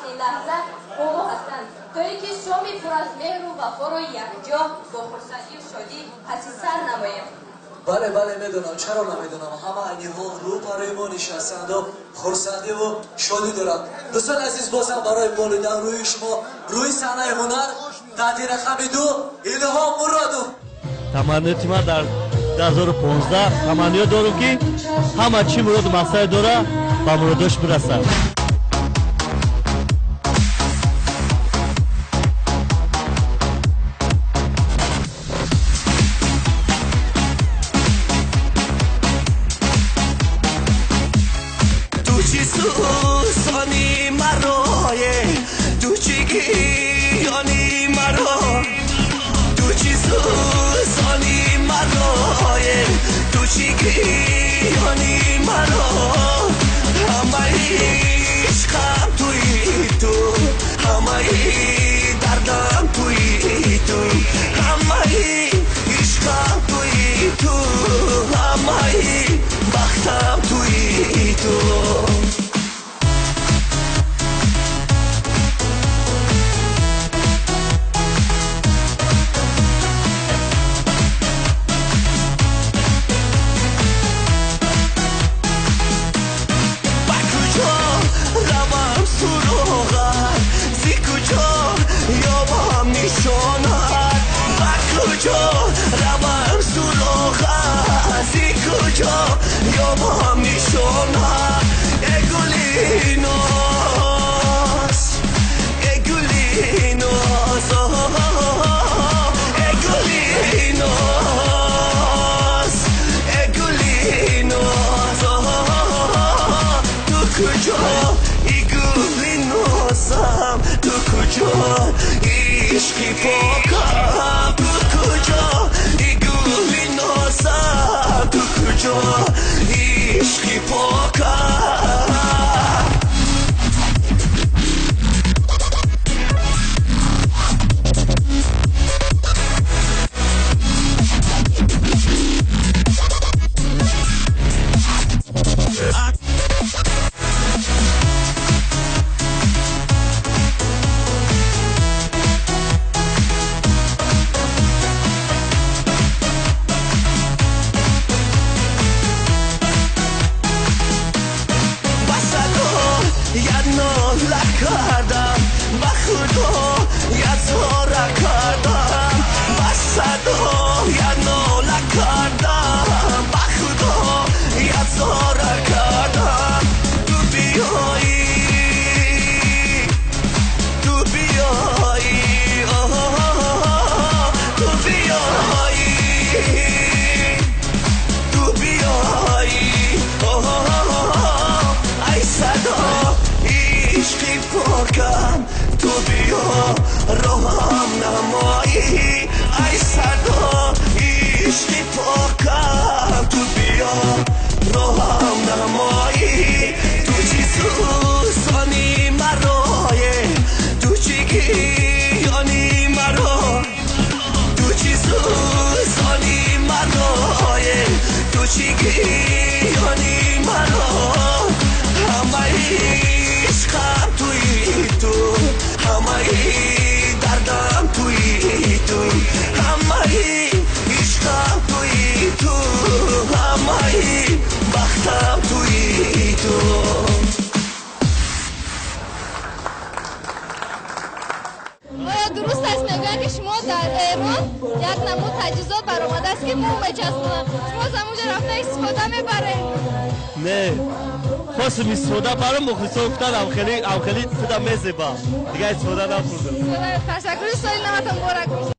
ин лаҳза бо мо ҳастанд, то ин ки шоми пур аз меҳру вафоро якҷо бо хурсандию шодӣ паси сар намоем. Бале, бале, медонам, чаро намедонам, ҳама айни ҳол рӯ барои мо нишастанду хурсандиву шодӣ доранд. Дӯстони азиз, бозам барои болидан рӯи шумо рӯи саҳнаи ҳунар таҳти рақами 2 Илҳом Муродов. Таманниёти ман дар 2015 таманниёт дорам, ки ҳама чӣ муроду мақсаде дора, ба муродош бирасад. Ту чӣ сӯсони марое, ту чӣ гиёни маро, ту чӣ сӯсони марое, ту чӣ гиёни маро, ҳамаи ишқам туи ту, ҳамаи дардам туи ту, ҳамаи ишқам туи ту, ҳамаи бахтам туи ту. Ба куҷо равам суроғат, зи куҷо ёбам нишонат, ба куҷо равам суроғат, зи куҷо ёбам нишонат. Э гули ноз, э гули ноз, э гули ноз, э гули ноз, ту куҷо, и гули нозам, ту куҷо, ишқи покам, ту куҷо, и гули нозам, ту куҷо, ишқи покам. Ба садо як нола кардам, ба худо як зора кардам, ба садо як нола кардам, ба худо як зора кардам. Ту биёӣ, ту биёӣ, ту биёӣ, ту биёӣ, ай садо ишқи покам, ту биё роҳам намоӣ, ай садо ишқи покам, ту биё роҳам намоӣ. Ту чӣ сӯсони марое, ту чӣ гиёни маро, ту чӣ сӯсони марое, ту чӣ гиёни маро, ҳамаи ишқам туи ту, ҳамаи дардам туи ту, ҳамаи ишқам туи ту, ҳамаи бахтам туи ту. Оё дуруст аст, мегӯянд, ки шумо дар Эрон як намуд таҷҳизот баромадааст, ки мӯ мечаспонад, шумо аз ҳамонҷо рафта истифода мебаред? Не, хостум истифода барам, мухлисон гуфтанд, амхели, амхели худам мезебам, дигар истифода набурдам. Ташаккури, соли наватон муборак бошад.